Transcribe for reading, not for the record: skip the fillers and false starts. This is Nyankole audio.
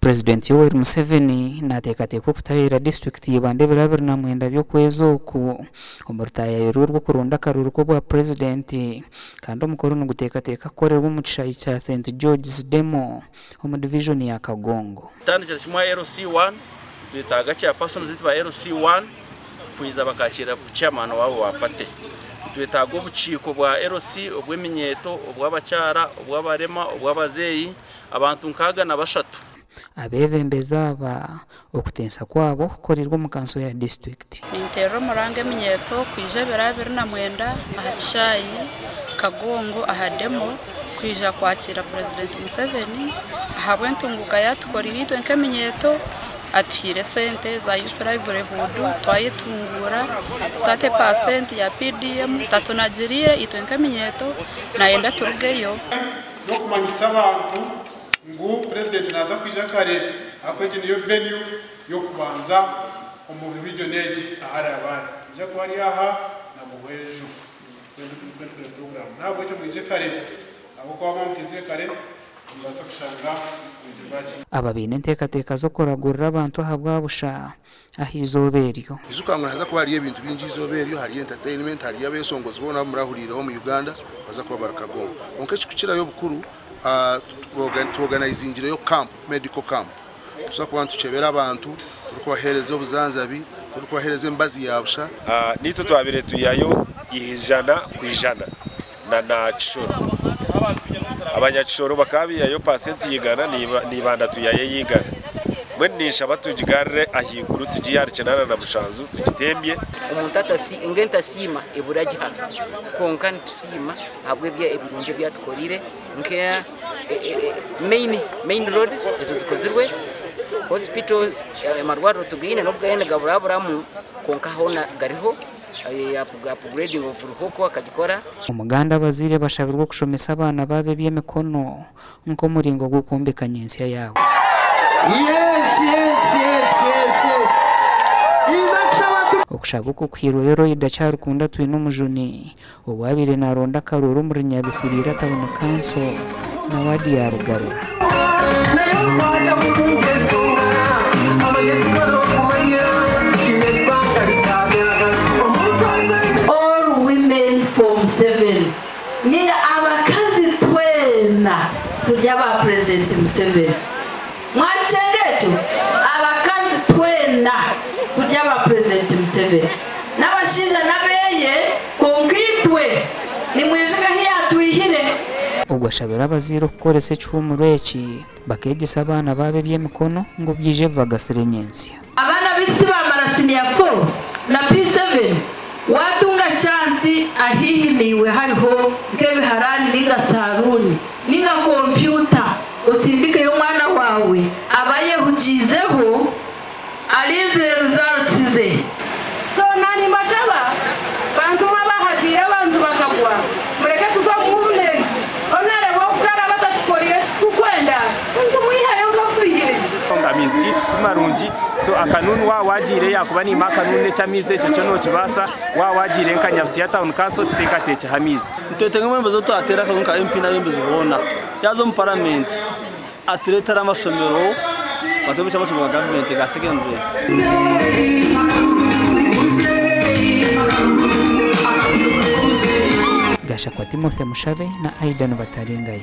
Purezidenti Yoweri Museveni naateekateekwa okutaahirira disiturikiti ya Ibanda ebiro 29 by'okwezi oku omu rutaayaayo rwe rw'okuronda akaruuru k'obwa purezidenti kandi omukoro niguteekateeka kukorerwa omu kishaayi kya St George's Demo omu divijoni ya Kagongo. Kutandikira kimwe aha LC1, nitwetaaga chairpersons baitu ba LC1 kwija bakakiira chairman waabo wa party. Nitwetaaga obukiiko bwa LC obw'eminyeeto, obw'abakyara, obw'abarema, obw'abazeeyi, abantu 63. Abeebembezi aba okutensa kwabo kukoreirwe omu kanso ya disiturikiti. Ninteerera omuranga eminyeeto kwija ebiro 29 aha kishaayi Kagongo aha demo kwija kwakiira Purezidenti Museveni ahabw'entunguuka ei atukoreire itwe nk'eminyeeto. Atuhaire esente za Youth Livelihood twayetunguura, 30% ya PDM tatunagiriire itwe nk'eminyeeto nayenda turugeyo. N'okumanyisa abantu ngu Purezidenti naaza kwija kare ahakuba egi niyo venue y'okubanza omu region egi ahu araabe ari. Naija kuba ari aha na Buhweju. Nikwo ndikureeba puroguraamu. N'ahabw'ekyo mwije kare ahabw'okuba mwaba mutaizire kare nimubaasa kushanga orwigi rwakingirwe. Aba baine enteekateeka z'okuragurira abantu ahabwa busha aha izooba eryo. Ijuka ngu nihaza kuba hariyo ebintu bingi eizooba eryo, hariyo entertainment, hariyo abeshongozi boona abu murahuriireho omu Uganda nibaza kuba bari Kagongo. Kwonka ekirikukirayo obukuru, tuorganizingireyo camp, medical camp. Nituza kuba nitukyebera abantu, turikubaheereza obujanjabi, turikubaheereza emibazi ya busha. Naitwe twabaire twihayo 100% na na Kishoro. Abanyakishoro bakaba baihayo paasenti igana na Ibanda twihayo ey'igana. Mbwenu ninshaba tugigarure ahaiguru tugiihe ahari 87 tugitembye. Omuntu atasi ngu entasiima ebura giha, kwonka nitusiima ahabw'ebyo ebirungi ebi atukoreire nka main main roads ezo zikozirwe, hospitals amarwariro tugaine n'obu gariyo nigaburaburamu kwonka hoona gariho. Upgrading of Ruhoko akagikora. Omuganda abazaire bashabirwe okushomesa abaana baabo eby'emikono nk'omuringo gw'okwombeka nyentsya yaabo. Okushaba oku kuhairweyo Loyda Kyarukunda Twinomujuni owaabaire naaronda akaruuru omuri Nyabisiriira Town Council na waadi ya Rugarura. All women for Museveni ninga abakazi twena turi aba President Museveni. Mwakyenga ekyo? Abakazi twena turi aba President Museveni. N'abashaija n'abeeye kwonka itwe nimwijuka ahu yaatwihire? Ogwo ashabire abazaire okukoresa ekihuumuro eki bakeegyesa abaana baabo eby'emikono ngu byije bibagasire nyentsya. Abaana baitu tibamara siniya fo na P7, waatunga chansi ahaihi naiwe hariho nk'ebiharaani nainga saruuni nainga kompyuta osindikeyo omwana waawe abe ayehugiizeho arinzire results ze. So nanimbashaba bantu mwe abahagiire abantu bakagwa mureke tuze omu movement onu nareeba oku araba atatukorire ekitukwenda tumwiheyo nk'okutwihire. Amaizi gaitu ti marungi so Akanunu waaba wagiire yakuba niima Akanunu eky'amaizi ekyo kyo nokibaasa waaba wagiire nka Nyabusiya Town Council tuteekateekyeho amaizi. Nitwetenga omwebembezi ou twateera akaruuru nka MP n'abebembezi boona yaaza omu paramenti atureetere amashomero batombekye amashomero ga gavumenti ga secondary. Gashakwa Timothy Mushabe na Aidan Bataringaya.